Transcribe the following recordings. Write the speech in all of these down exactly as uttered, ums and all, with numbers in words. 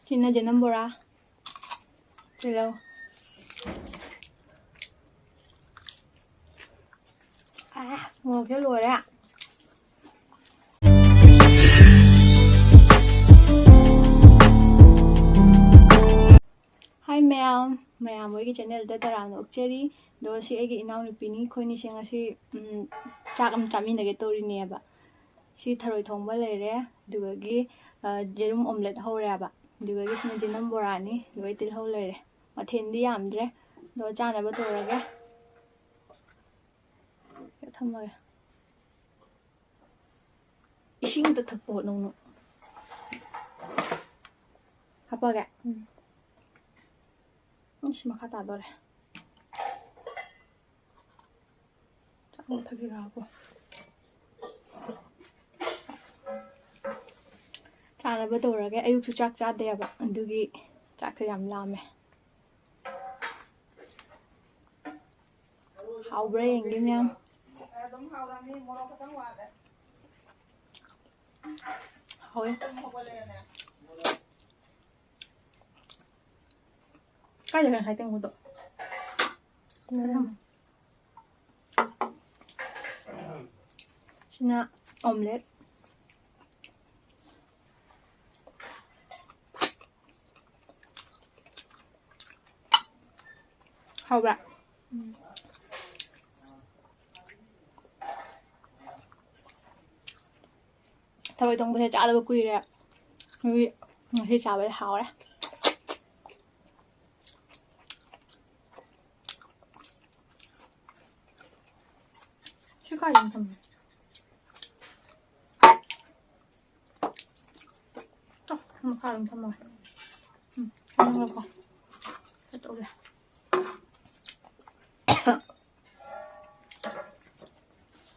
ꯁꯤꯅ ꯖꯅꯝ ꯕꯣꯔꯥ꯫ ꯁꯤ ꯂꯧ꯫ ꯑꯥ, ꯃꯣꯔꯣꯛꯁꯦ ꯂꯣꯏꯔꯦ꯫ ꯍꯥꯏ ꯃꯌꯥꯝ, ꯃꯌꯥꯝ ꯍꯣꯏꯒꯤ ꯆꯦꯅꯦꯜꯗ ꯇꯔꯥꯝꯅ ꯑꯣꯛꯆꯔꯤ꯫ ꯑꯗꯣ ꯁꯤ ꯑꯩꯒꯤ ꯏꯅꯥꯎꯅꯨꯄꯤꯅꯤ, ꯑꯩꯈꯣꯏꯅꯤꯁꯦ ꯉꯁꯤ, ꯎꯝ, ꯆꯥꯛ ꯑꯃ ꯆꯥꯃꯤꯟꯅꯒꯦ ꯇꯧꯔꯤꯅꯦꯕ꯫ ꯁꯤ ꯊꯔꯣꯏ ꯊꯣꯡꯕ ꯂꯩꯔꯦ, ꯑꯗꯨꯗꯒꯤ, ꯑ, ꯌꯦꯔꯨꯝ ꯑꯣꯝꯂꯦꯠ ꯍꯧꯔꯦꯕ, ꯑꯗꯨꯗꯒꯤ ꯁꯤꯅ ꯖꯤꯅꯝ ꯕꯣꯔꯥꯅꯤ, ꯑꯗꯨꯒ ꯇꯤꯜꯍꯧ ꯂꯩꯔꯦ꯫ ꯃꯊꯦꯜꯗꯤ ꯌꯥꯝꯗ꯭ꯔꯦ, ꯑꯗꯣ ꯆꯥꯅꯕ ꯇꯧꯔꯒꯦ꯫ ꯊꯝꯃꯒꯦ꯫ ꯏꯁꯤꯡ ꯑꯝꯇ ꯊꯛꯄ ꯍꯣꯠꯅꯧꯅꯨ꯫ ꯍꯥꯞꯄꯒꯦ꯫ ꯎꯝ꯫ ꯏꯁ, ꯃꯈꯥ ꯇꯥꯗꯣꯔꯦ꯫ ꯆꯥꯛ ꯑꯃꯨꯛ ꯊꯛꯈꯤꯒꯦ ꯉꯥꯏꯈꯣ꯫ ꯆꯥꯅꯕ ꯇꯧꯔꯒꯦ꯫ ꯑꯌꯨꯛꯁꯨ ꯆꯥꯛ ꯆꯥꯗꯦꯕ, ꯑꯗꯨꯒꯤ ꯆꯥꯛꯁꯦ ꯌꯥꯝ ꯂꯥꯝꯃꯦ꯫ ꯍꯥꯎꯕ꯭ꯔꯥ ꯌꯦꯡꯒꯦ ꯃꯌꯥꯝ꯫ ꯍꯥꯎꯋꯦ꯫ ꯀꯥꯏꯗ ꯉꯁꯥꯏ ꯇꯦꯡꯀꯣꯠꯇꯣ? ꯎꯝ꯫ ꯁꯤꯅ omelette꯫ ꯍꯥꯎꯕ꯭ꯔꯥ? ꯎꯝ꯫ ꯊꯔꯣꯏ ꯊꯣꯡꯕꯁꯦ ꯆꯥꯗꯕ ꯀꯨꯏꯔꯦ꯫ ꯑꯗꯨꯒꯤ ꯉꯁꯤ ꯆꯥꯕꯗꯤ ꯍꯥꯎꯔꯦ꯫ ꯁꯤ ꯀꯥꯏꯗꯅꯣ ꯊꯝꯃꯦ? ꯑ, ꯃꯈꯥ ꯑꯗꯨꯝ ꯊꯝꯃꯒꯦ꯫ ꯎꯝ, ꯊꯝꯃꯒꯀꯣ꯫ ꯀꯩꯗꯧꯒꯦ?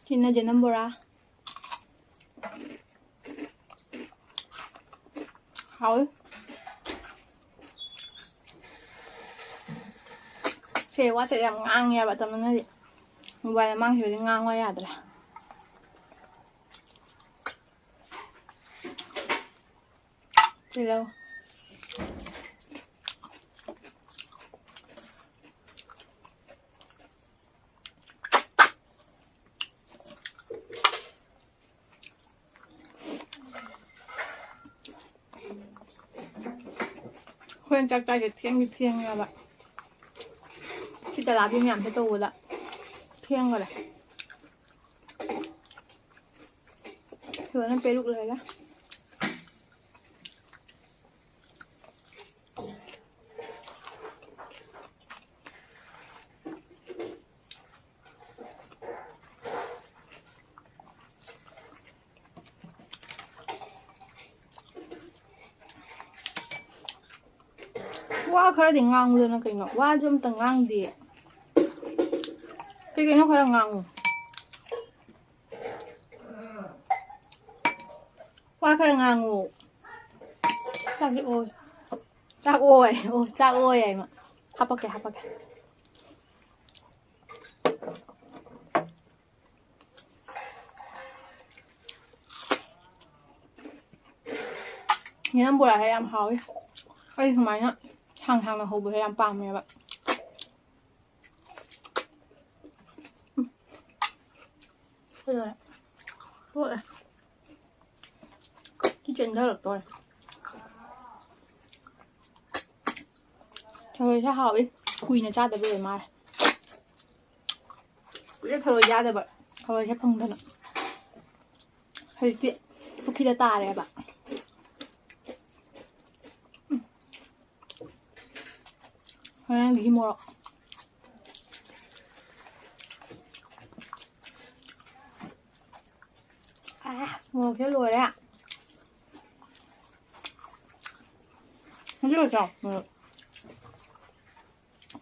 ꯁꯤꯅ ꯖꯅꯝ ꯕꯣꯔꯥ꯫ ꯍꯥꯎꯋꯤ꯫ ꯁꯦ ꯋꯥꯁꯦ ꯌꯥꯝ ꯉꯥꯡꯉꯦꯕ, ꯇꯥꯃꯣꯅꯗꯤ꯫ Mobile ꯃꯃꯥꯡꯁꯤꯗꯗꯤ ꯉꯥꯡꯉꯣ ꯌꯥꯗ꯭ꯔꯦ꯫ ꯇꯤꯜꯍꯧ꯫ ꯍꯣꯔꯦꯟ ꯆꯥꯛ ꯆꯥꯏꯁꯦ ꯊꯦꯡꯗꯤ ꯊꯦꯡꯉꯦꯕ꯫ ꯁꯤ ꯇꯂꯥꯕꯤ ꯃꯌꯥꯝꯁꯦ ꯇꯧꯕꯗ ꯊꯦꯡꯈꯔꯦ꯫ ꯐꯖꯅ ꯄꯦꯔꯨꯛ ꯂꯩꯔꯦ꯫ ꯋꯥ ꯈꯔꯗꯤ ꯉꯥꯡꯉꯨꯗꯅ ꯀꯩꯅꯣ? ꯋꯥꯁꯨ ꯑꯝꯇ ꯉꯥꯡꯗꯦ꯫ ꯀꯩ ꯀꯩꯅꯣ ꯈꯔ ꯉꯥꯡꯉꯨ꯫ ꯋꯥ ꯈꯔ ꯉꯥꯡꯉꯨ꯫ ꯆꯥꯛꯁꯦ ꯑꯣꯏ꯫ ꯆꯥꯛ ꯑꯣꯏ꯫ ꯑꯣ, ꯆꯥꯛ ꯑꯣꯏ ꯍꯥꯏ ꯃꯥ꯫ ꯍꯥꯄꯛꯀꯦ, ꯍꯥꯄꯛꯀꯦ꯫ ꯌꯦꯅꯝ ꯕꯣꯔꯥꯁꯦ ꯌꯥꯝ ꯍꯥꯎꯋꯤ꯫ ꯑꯩ ꯁꯨꯃꯥꯏꯅ ꯁꯥꯡ ꯁꯥꯡꯅ ꯍꯧꯕꯁꯦ ꯌꯥꯝ ꯄꯥꯝꯃꯦꯕ꯫ ꯎꯝ꯫ ꯀꯩꯗꯧꯔꯦ? ꯇꯣꯛꯑꯦ꯫ ꯁꯤ ꯆꯦꯟꯊꯔꯛꯇꯣꯔꯦ꯫ ꯊꯔꯣꯏꯁꯦ ꯍꯥꯎꯋꯤ꯫ ꯀꯨꯏꯅ ꯆꯥꯗꯕ ꯑꯣꯏ ꯃꯥꯜꯂꯦ꯫ ꯀꯨꯏꯔꯦ ꯊꯔꯣꯏ ꯆꯥꯗꯕ꯫ ꯊꯔꯣꯏꯁꯦ ꯐꯪꯗꯅ꯫ ꯍꯧꯖꯤꯛꯇꯤ ꯄꯨꯈ꯭ꯔꯤꯗ ꯇꯥꯔꯦꯕ꯫ ꯎꯝ꯫ ꯍꯣꯔꯦꯟꯒꯤ ꯃꯣꯔꯣꯛ꯫ ꯑꯥ, ꯃꯣꯔꯣꯛꯁꯦ ꯂꯣꯏꯔꯦ꯫ ꯍꯧꯖꯤꯛ ꯂꯣꯏꯁꯤꯜꯂꯣ, ꯃꯣꯔꯣꯛ꯫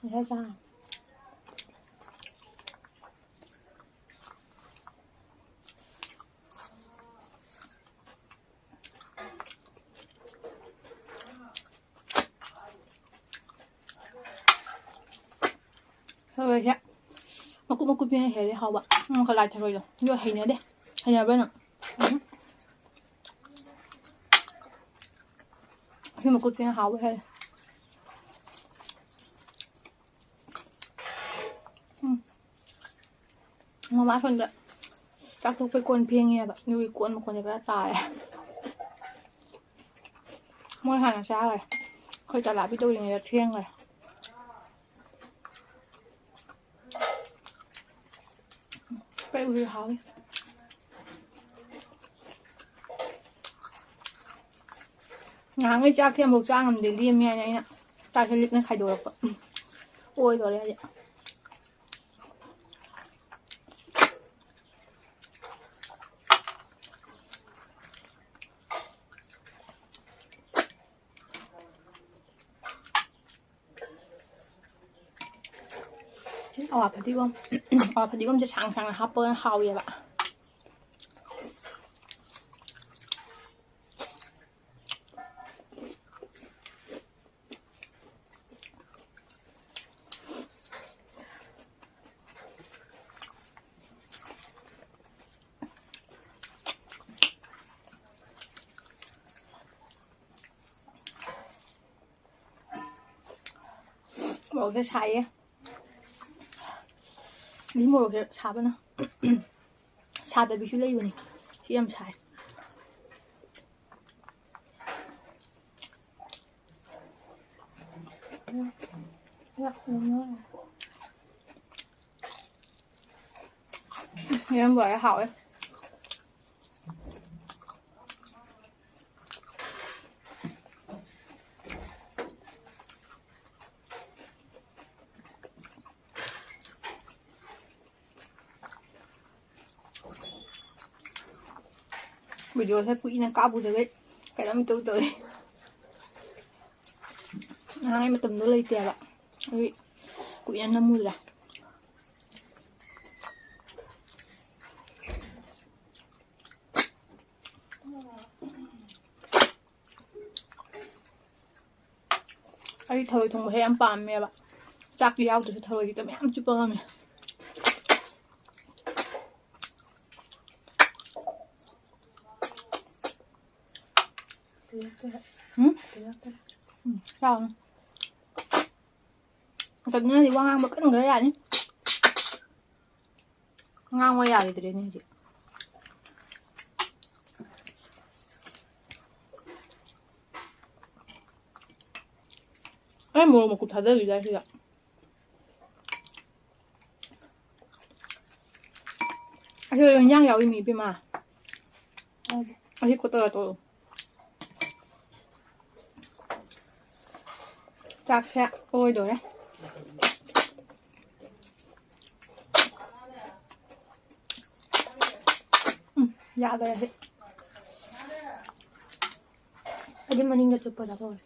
ꯉꯁꯥꯏ ꯆꯥ꯫ ꯊꯔꯣꯏꯁꯦ ꯃꯀꯨꯞ ꯃꯀꯨꯞꯄꯤꯅ ꯍꯦꯜꯂꯦ ꯍꯥꯎꯕ꯫ ꯎꯝ, ꯀꯂꯥꯏ ꯊꯔꯣꯏꯗꯣ꯫ ꯑꯗꯨ ꯍꯩꯅꯗꯦ꯫ ꯍꯩꯅꯕ꯭ꯔꯥ ꯅꯪ? ꯎꯝ꯫ ꯁꯤ ꯃꯀꯨꯠꯁꯤꯅ ꯍꯥꯎꯕ ꯍꯦꯜꯂꯦ꯫ ꯎꯝ꯫ ꯃꯃꯥ ꯁꯣꯝꯗ ꯆꯥꯛ ꯊꯣꯛꯄꯩ ꯀꯣꯟ ꯐꯦꯡꯉꯦꯕ, ꯑꯗꯨꯒꯤ ꯀꯣꯟ ꯃꯈꯣꯟꯁꯦ ꯈꯔ ꯇꯥꯔꯦ꯫ ꯃꯣꯏ ꯍꯥꯟꯅ ꯆꯥꯈ꯭ꯔꯦ, ꯑꯩꯈꯣꯏ ꯆꯂꯥꯕꯤ ꯇꯧꯔꯤꯉꯩꯗ ꯊꯦꯡꯈ꯭ꯔꯦ꯫ ꯀꯩ ꯎꯁꯣꯏ ꯍꯥꯎꯋꯤ꯫ ꯉꯍꯥꯟꯈꯩ ꯆꯥꯛꯁꯦ ꯑꯃꯐꯥꯎ ꯆꯥ ꯉꯝꯗꯦ, ꯂꯦꯝꯃꯤ ꯍꯥꯏꯅ ꯑꯩꯅ ꯆꯥꯛꯁꯦ ꯂꯤꯛꯅ ꯈꯥꯏꯗꯣꯔꯛꯄ꯫ ꯎꯝ, ꯑꯣꯏꯗꯣꯔꯦ ꯍꯧꯖꯤꯛ꯫ ꯑꯋꯥ ꯐꯗꯤꯒꯣꯝ, ꯑꯋꯥ ꯐꯗꯤꯒꯣꯝꯁꯦ ꯁꯥꯡ ꯁꯥꯡꯅ ꯍꯥꯞꯄꯒ ꯍꯥꯎꯋꯦꯕ꯫ ꯃꯣꯔꯣꯛꯁꯦ ꯁꯥꯏꯌꯦ꯫ ꯎ ꯃꯣꯔꯣꯛꯁꯦ ꯁꯥꯕꯅ꯫ ꯁꯥꯗꯕꯤꯁꯨ ꯂꯩꯕꯅꯤ꯫ ꯁꯤ ꯌꯥꯝ ꯁꯥꯏ꯫ ꯏꯔꯣꯝꯕ ꯍꯥꯎꯋꯦ꯫ Video ꯁꯦ ꯀꯨꯏꯅ ꯀꯥꯞꯄꯨꯗꯕꯩ ꯀꯩꯅꯣꯝ ꯏꯇꯧ ꯇꯧꯋꯦ꯫ ꯅꯍꯥꯟꯒꯤ ꯃꯇꯝꯗꯣ ꯂꯩꯇꯦꯕ꯫ ꯑꯗꯨꯒꯤ ꯀꯨꯏꯅ ꯅꯝꯃꯨꯗ꯭ꯔꯦ꯫ ꯑꯩ ꯊꯔꯣꯏ ꯊꯣꯡꯕꯁꯦ ꯌꯥꯝ ꯄꯥꯝꯃꯦꯕ꯫ ꯆꯥꯛꯇꯤ ꯌꯥꯎꯗ꯭ꯔꯁꯨ ꯊꯔꯣꯏꯁꯤꯗ ꯃꯌꯥꯝ ꯆꯨꯞꯄ ꯉꯝꯃꯦ꯫ ꯎꯝ? ꯎꯝ, ꯆꯥꯎꯅ꯫ ꯃꯇꯝꯗꯨꯗꯗꯤ ꯋꯥ ꯉꯥꯡꯕ ꯀꯟꯈ꯭ꯔ ꯌꯥꯅꯤ꯫ ꯉꯥꯡꯕ ꯌꯥꯈꯤꯗ꯭ꯔꯦꯅꯦ ꯍꯧꯖꯤꯛ꯫ ꯑꯩ ꯃꯣꯔꯣꯛ ꯃꯀꯨꯞ ꯊꯥꯗꯈꯤꯗꯥꯏ ꯁꯤꯗ? ꯑꯁꯤꯗ ꯏꯟꯖꯥꯡ ꯌꯥꯎꯔꯤ ꯃꯤ ꯏꯕꯦꯝꯃ꯫ ꯑꯁꯤ ꯈꯣꯠꯇꯧꯔ ꯇꯣꯛꯑꯣ꯫ ꯆꯥꯛꯁꯦ ꯑꯣꯏꯗꯣꯔꯦ꯫ ꯎꯝ, ꯌꯥꯗꯣꯔꯦ ꯁꯤ꯫ ꯑꯩꯗꯤ ꯃꯅꯤꯡꯗ ꯆꯨꯞꯄ ꯆꯥꯊꯣꯛꯑꯅꯤ꯫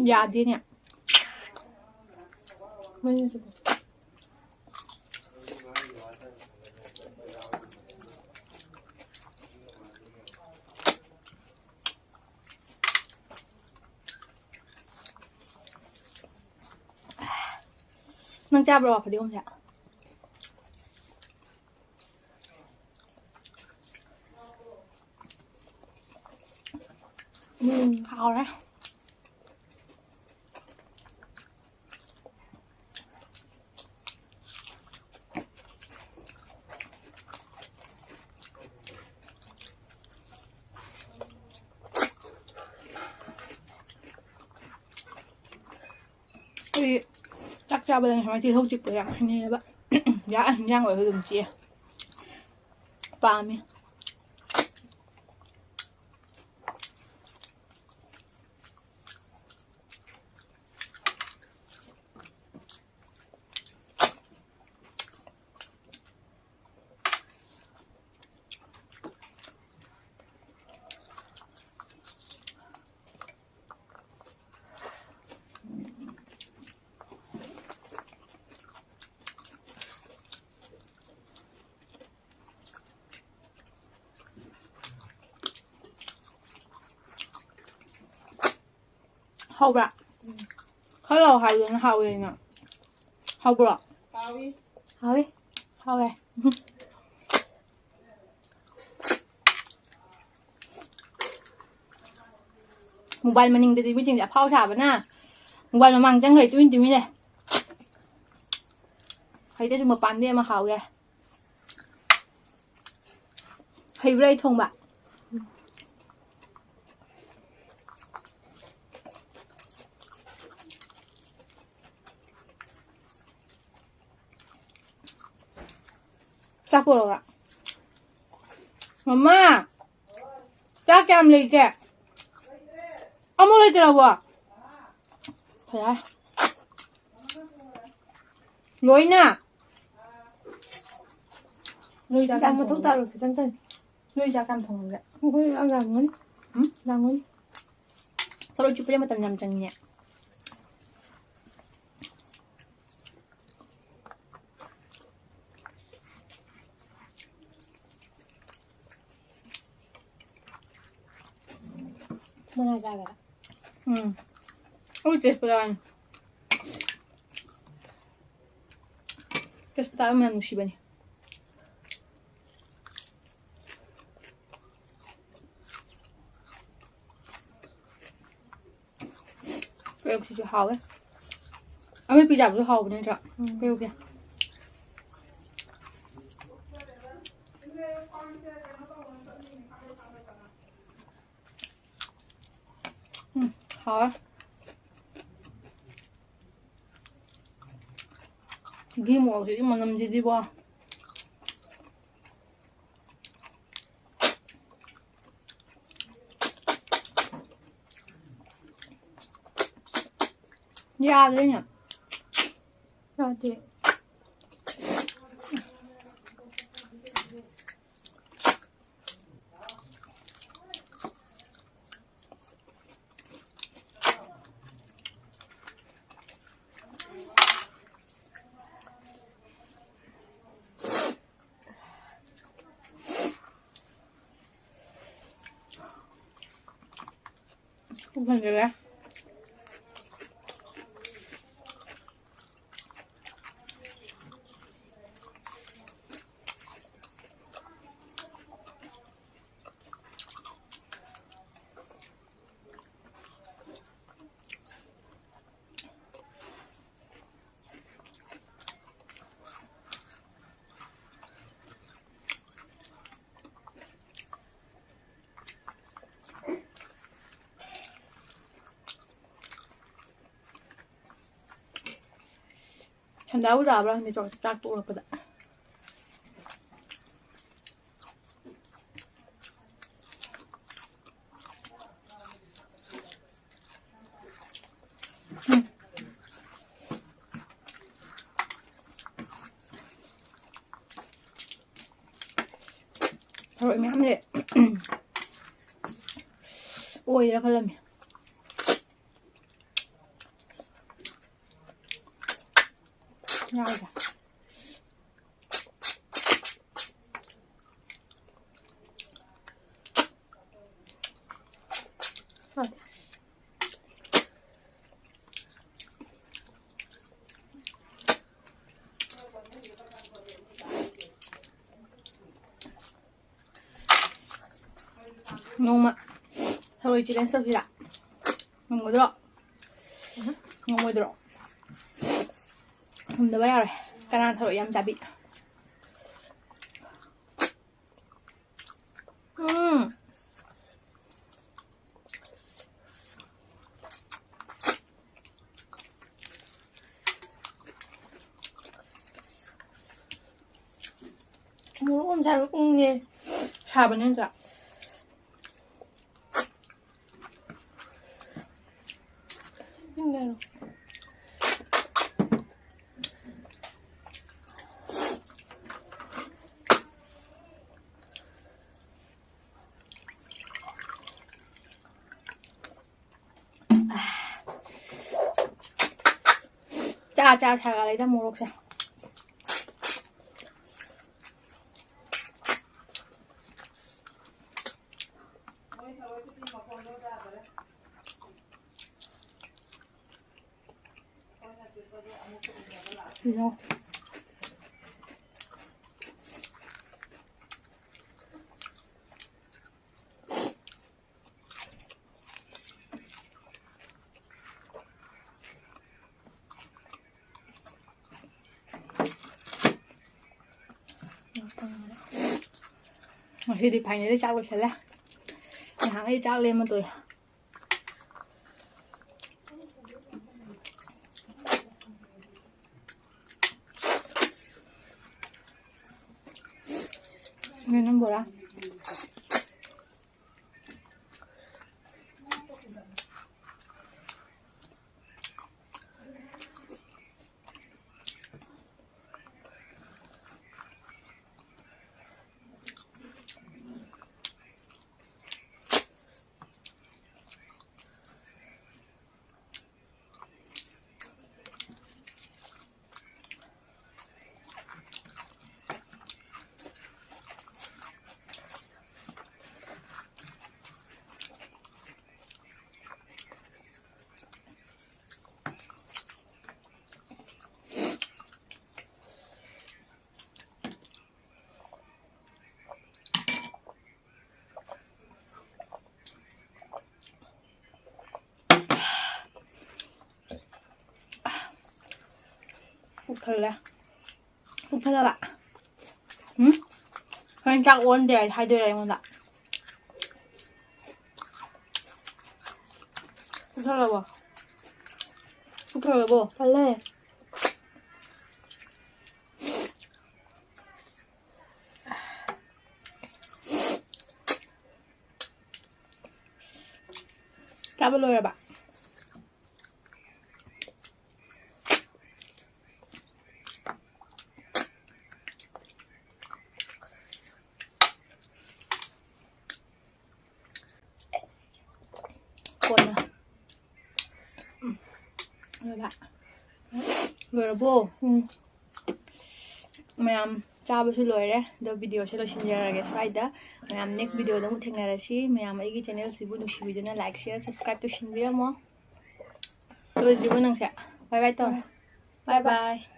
ꯌꯥꯗꯦꯅꯦ꯫ ꯃꯅꯤꯡ ꯆꯨꯞꯄ꯫ ꯅꯪ ꯆꯥꯕ꯭ꯔꯣ ꯐꯗꯤꯒꯣꯝꯁꯦ? ꯎꯝ, ꯍꯥꯎꯔꯦ꯫ ꯑꯩ ꯆꯥꯛ ꯆꯥꯕꯗꯅꯦ ꯁꯨꯃꯥꯏꯅ ꯇꯤꯜꯍꯧ ꯆꯤꯛꯄ ꯌꯥꯝ ꯍꯩꯅꯩꯌꯦꯕ꯫ ꯌꯥ, ꯍꯤꯟꯖꯥꯡ ꯑꯣꯏꯔꯁꯨ ꯑꯗꯨꯝ ꯆꯤꯛꯑꯦ꯫ ꯄꯥꯝꯃꯤ꯫ ꯍꯥꯎꯕ꯭ꯔꯥ? ꯈꯔ ꯂꯥꯎ ꯍꯥꯏꯕꯗꯨꯅ ꯍꯥꯎꯋꯦꯅ꯫ ꯍꯥꯎꯕ꯭ꯔꯣ? ꯍꯥꯎꯋꯤ꯫ ꯍꯥꯎꯋꯤ? ꯍꯥꯎꯋꯦ꯫ ꯃꯣꯕꯥꯏꯜ ꯃꯅꯤꯡꯗꯗꯤ ꯃꯤꯁꯤꯡꯁꯦ ꯑꯐꯥꯎ ꯁꯥꯕꯅ ꯃꯣꯕꯥꯏꯜ ꯃꯃꯥꯡ ꯆꯪꯈ꯭ꯔꯦ, ꯇꯨꯃꯤꯟ ꯇꯨꯃꯤꯟ ꯂꯩ꯫ ꯍꯩꯇ꯭ꯔꯁꯨ ꯃꯄꯥꯟꯗꯩ ꯑꯃ ꯍꯥꯎ ꯌꯥꯏ꯫ ꯍꯩꯕ꯭ꯔꯥ ꯑꯩ ꯊꯣꯡꯕ? ꯆꯥꯛ ꯄꯨꯔꯛꯎꯔꯥ? ꯃꯃꯥ! ꯆꯥꯛ ꯀꯌꯥꯝ ꯂꯩꯒꯦ? ꯑꯃꯨꯛ ꯂꯩꯇ꯭ꯔꯕꯣ? ꯐꯔꯦ꯫ ꯂꯣꯏꯅ? ꯅꯣꯏ ꯆꯥꯛ ꯌꯥꯝ ꯌꯥꯝ ꯃꯊꯧ ꯊꯣꯡꯉꯝꯒꯦ꯫ ꯇꯥꯔꯣꯏ, ꯈꯤꯇꯪ ꯇꯅꯤ꯫ ꯅꯣꯏ ꯆꯥꯛ ꯌꯥꯝ ꯊꯣꯡꯉꯝꯒꯦ꯫ ꯑꯩꯈꯣꯏ ꯌꯥꯝ ꯌꯥꯝꯒꯅꯤ꯫ ꯎꯝ? ꯌꯥꯝꯒꯅꯤ꯫ ꯊꯔꯣꯏ ꯆꯨꯞꯄꯁꯦ ꯃꯇꯝ ꯌꯥꯝ ꯆꯪꯉꯦ꯫ ꯃꯅꯥ ꯆꯥꯒꯦꯔꯥ? ꯎꯝ꯫ ꯑꯩ ꯇꯦꯖꯄꯇꯥꯅꯤ꯫ ꯇꯦꯖꯄꯇꯥ ꯃꯅꯝ ꯅꯨꯡꯁꯤꯕꯅꯤ꯫ ꯄꯦꯔꯨꯛꯁꯤꯁꯨ ꯍꯥꯎꯋꯦ꯫ ꯑꯃꯦꯠꯄꯤ ꯆꯥꯕꯁꯨ ꯍꯥꯎꯕ ꯅꯠꯇ꯭ꯔꯥ? ꯎꯝ꯫ ꯄꯦꯔꯨꯛꯁꯦ꯫ ꯎꯝ, ꯍꯥꯎꯋꯦ꯫ ꯘꯤ ꯃꯣꯔꯣꯛꯁꯤꯗꯤ ꯃꯅꯝꯁꯤꯗꯤꯕꯣ꯫ ꯌꯥꯗ꯭ꯔꯦꯅꯦ꯫ ꯌꯥꯗꯦ꯫ ꯄꯨꯛ ꯊꯟꯖꯜꯂꯦ꯫ ꯌꯥꯝ ꯆꯥꯕꯨ ꯆꯥꯕ꯭ꯔꯥ ꯈꯪꯗꯦ ꯆꯥꯛ, ꯆꯥꯛ ꯇꯣꯛꯂꯛꯄꯗ꯫ ꯎꯝ꯫ ꯊꯔꯣꯏ ꯃꯌꯥꯝ ꯂꯩ꯫ ꯑꯣꯏꯔ ꯈꯜꯂꯝꯃꯤ꯫ ꯌꯥꯎꯗ꯭ꯔꯦ꯫ ꯅꯣꯡꯃ ꯊꯔꯣꯏ challenge ꯇꯧꯁꯤꯔꯥ? ꯉꯝꯒꯗ꯭ꯔꯣ? ꯉꯝꯃꯣꯏꯗ꯭ꯔꯣ? ꯉꯝꯗꯕ ꯌꯥꯔꯣꯏ꯫ ꯀꯅꯥ ꯊꯔꯣꯏ ꯌꯥꯝ ꯆꯥꯕꯤ? ꯎꯝ꯫ ꯃꯣꯔꯣꯛ ꯑꯃ ꯆꯥꯕ ꯎꯪꯉꯦ꯫ ꯁꯥꯕꯅꯦ ꯅꯠꯇ꯭ꯔꯥ? ꯏꯪꯉꯦ꯫ ꯆꯥ ꯆꯥ ꯁꯥꯒꯠꯂꯛꯏꯗ ꯃꯣꯔꯣꯛꯁꯦ꯫ ꯁꯤꯅꯣ꯫ ꯉꯁꯤꯗꯤ finally ꯆꯥꯛ ꯂꯣꯏꯁꯜꯂꯦ꯫ ꯅꯍꯥꯟꯈꯩ ꯆꯥꯛ ꯂꯦꯝꯃ ꯇꯣꯛꯑꯦ꯫ ꯕꯣꯔꯥ꯫ ꯄꯨꯛ ꯊꯜꯂꯦ꯫ ꯄꯨꯛ ꯊꯜꯂꯕ? ꯎꯝ? ꯍꯣꯔꯦꯟ ꯆꯥꯛ ꯑꯣꯟꯗꯦ ꯍꯥꯏꯗꯣꯏꯔꯥ ꯑꯩꯉꯣꯟꯗ? ꯄꯨꯛ ꯊꯜꯂꯕꯣ? ꯄꯨꯛ ꯊꯜꯂꯕꯣ? ꯊꯜꯂꯦ꯫ ꯆꯥꯕ ꯂꯣꯏꯔꯕ? ꯀꯣꯟꯅ꯫ ꯎꯝ꯫ ꯂꯣꯏꯔꯕ? ꯂꯣꯏꯔꯕꯣ? ꯎꯝ꯫ ꯃꯌꯥꯝ ꯆꯥꯕꯁꯨ ꯂꯣꯏꯔꯦ꯫ ꯑꯗꯣ videoꯁꯦ ꯂꯣꯏꯁꯤꯟꯖꯔꯒꯦ ꯁ꯭ꯋꯥꯏꯗ꯫ ꯃꯌꯥꯝ next videoꯗ ꯑꯃꯨꯛ ꯊꯦꯡꯅꯔꯁꯤ꯫ ꯃꯌꯥꯝ ꯑꯩꯒꯤ channelꯁꯤꯕꯨ ꯅꯨꯡꯁꯤꯕꯤꯗꯨꯅ like, share, subscribe ꯇꯧꯁꯤꯟꯕꯤꯔꯝꯃꯣ꯫ ꯂꯣꯏꯗ꯭ꯔꯤꯕꯣ ꯅꯪꯁꯦ? Bye bye ꯇꯧꯔꯦ꯫ Bye bye꯫